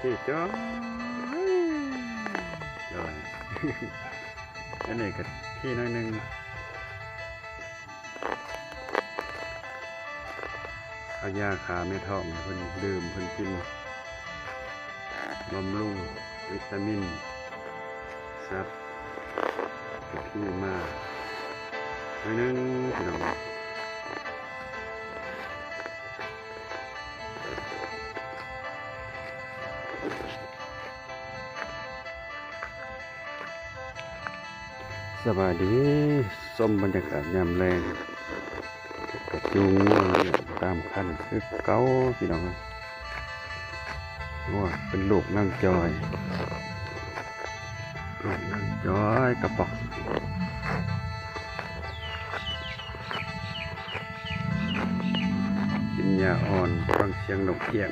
ນີ້ຈ້ອຍ ຈ້ອຍ ອັນນີ້ກໍຂີ້ໜ້ອຍໜຶ່ງ ເອົາຢາຂ້າແມ່ທ້ອງໃຫ້ເພິ່ນດື່ມເພິ່ນກິນ ບຳລຸງວິຕາມິນສັດ ກໍຄືມາໜ້ອຍໜຶ່ງ ພີ່ນ້ອງ. ສະບາຍດີ ຊົມບັນຍາກາດຍາມແລງ ກະຈູງງົວລ້ຽງຕາມຄັນຄືເກົ່າ ພີ່ນ້ອງເອີຍ. ໂອ້ຍ ເປັນລູກນາງຈອຍ ລູກນາງຈອຍກະປ໋ອກ ກິນຫຍ້າອ່ອນ ຟັງສຽງນົກອຽງ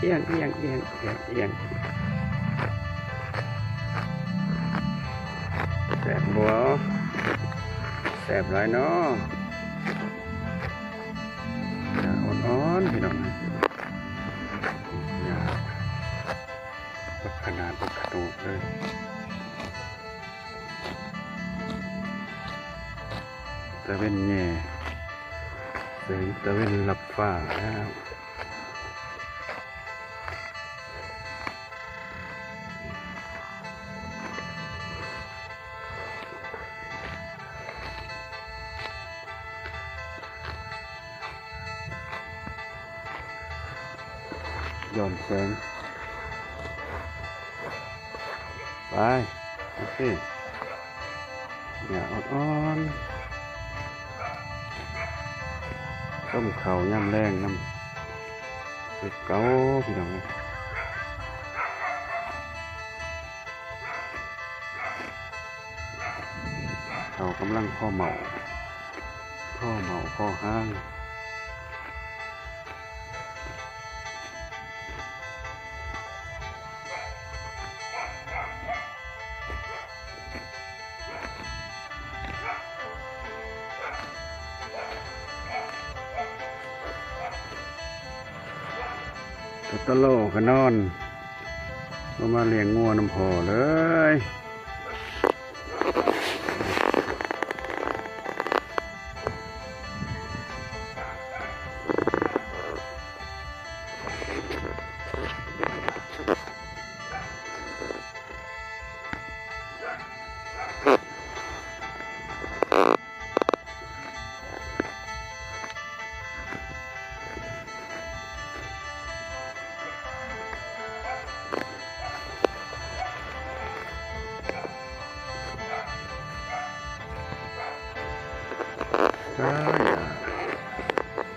ອຽງ ອຽງ ອຽງ ອຽງ ອຽງ. ແຊບບໍ່? ແຊບຫຼາຍເນາະ ຫຍ້າອ່ອນໆ ພີ່ນ້ອງ ຫຍ້າບັກຂະໜາດບັກຂະໂຕກເລີຍ. ຕາເວັນແຍ່ ແສງຕາເວັນລັບຟ້າແລ້ວ. ຍ້ອນແສງ ໄປ ໂອເຄ ຫຍ້າອ່ອນໆ ຕົ້ມເຂົ້າຍາມແລງນຳຄືເກົ່າ ພີ່ນ້ອງເອີຍ. ເຂົາກຳລັງພໍເໝົາ ພໍເໝົາພໍຫາງ. ຕະໂລກະນອນ ບໍ່ມາລ້ຽງງົວນຳພໍ່ເລີຍ.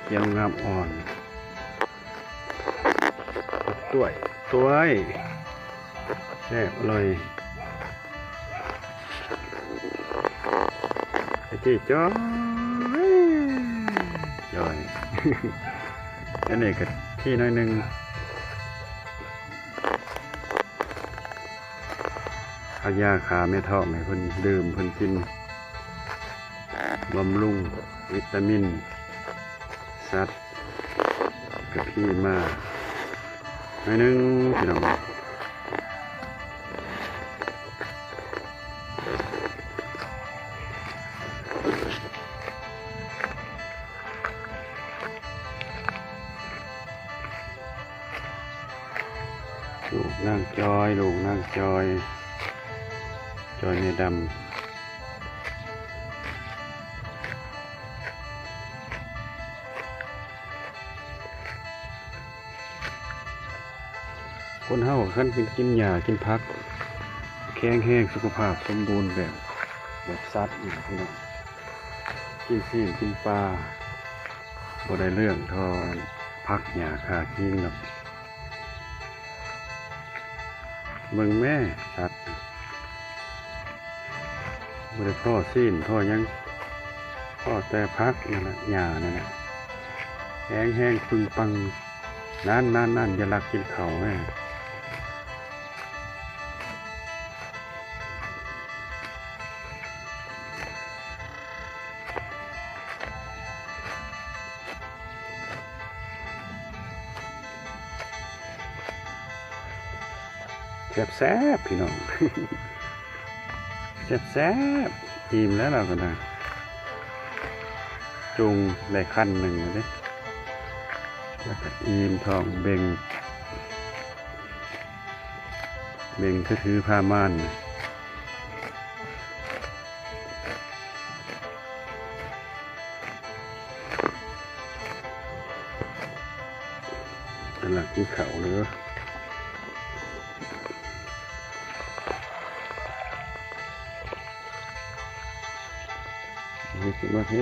ຂຽວງາມອ່ອນ. ຕວຍ ຕວຍ ແຊບອະລ່ອຍ ໄອ້ຈີ້ຈ້ອຍ ຈ້ອຍ ອັນນີ້ກໍຂີ້ໜ້ອຍໜຶ່ງ ເອົາຢາຂ້າແມ່ທ້ອງໃຫ້ເພິ່ນດື່ມເພິ່ນກິນ ບຳລຸງວິຕາມິນສັດ ກະພີມາໜ້ອຍໜຶ່ງ ພີ່ນ້ອງ. ລູກນາງຈອຍ ລູກນາງຈອຍ ຈອຍແມ່ດຳ. ຄົນເຮົາຄັນກິນຫຍ້າກິນຜັກ ແຂງແຮງ ສຸຂະພາບສົມບູນແບບ ແບບສັດນີ້ ພີ່ນ້ອງ ກິນຊີ້ນກິນປາ ບໍ່ໄດ້ເລື່ອງທໍ່ ອັນ ຜັກຫຍ້າຂ້າກິນດອກ. ເບິ່ງແມ້ ສັດ ບໍ່ໄດ້ພໍ້ຊີ້ນພໍ້ຫຍັງ ພໍ້ແຕ່ຜັກນັ້ນແຫຼະ ຫຍ້ານັ້ນແຫຼະ ແຂງແຮງປຶງປັງ. ນັ້ນໆໆ ຢ່າລັກກິນເຂົ້າແມ້. ແຊບໆ ພີ່ນ້ອງ ແຊບໆ ອີ່ມແລ້ວລາວກໍໄດ້ ຈູງໄດ້ຄັນໜຶ່ງແລ້ວເດ້ ແລ້ວກໍອີ່ມທ້ອງ ເບັ່ງ ເບັ່ງສະຖືພາມານ. ກຳລັງກິນເຂົ້າເດີ ນີ້ຄືວ່າເຮ.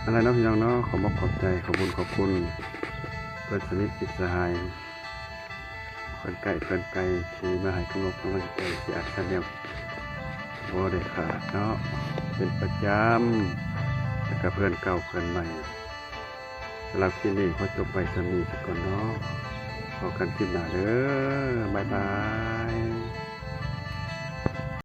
ອັນນັ້ນເນາະ ພີ່ນ້ອງເນາະ ຂອບອົກຂອບໃຈ ຂອບບຸນຂອບຄຸນ ເພື່ອນສະໜິດມິດສະຫາຍ ເພື່ອນໃກ້ເພື່ອນໄກ ທີ່ມາໃຫ້ກຳລັງ ກຳລັງໃຈ ທີ່ອັດຊາແນວບໍ່ໄດ້ຂາດເນາະ ເປັນປະຈຳ ແລ້ວກະເພື່ອນເກົ່າເພື່ອນໃໝ່. ສຳລັບຄລິບນີ້ຂໍຈົບໄວ້ສ່ຳນີ້ສາກ່ອນເນາະ ພໍ້ກັນຄລິບໜ້າເດີ ບາຍບາຍ.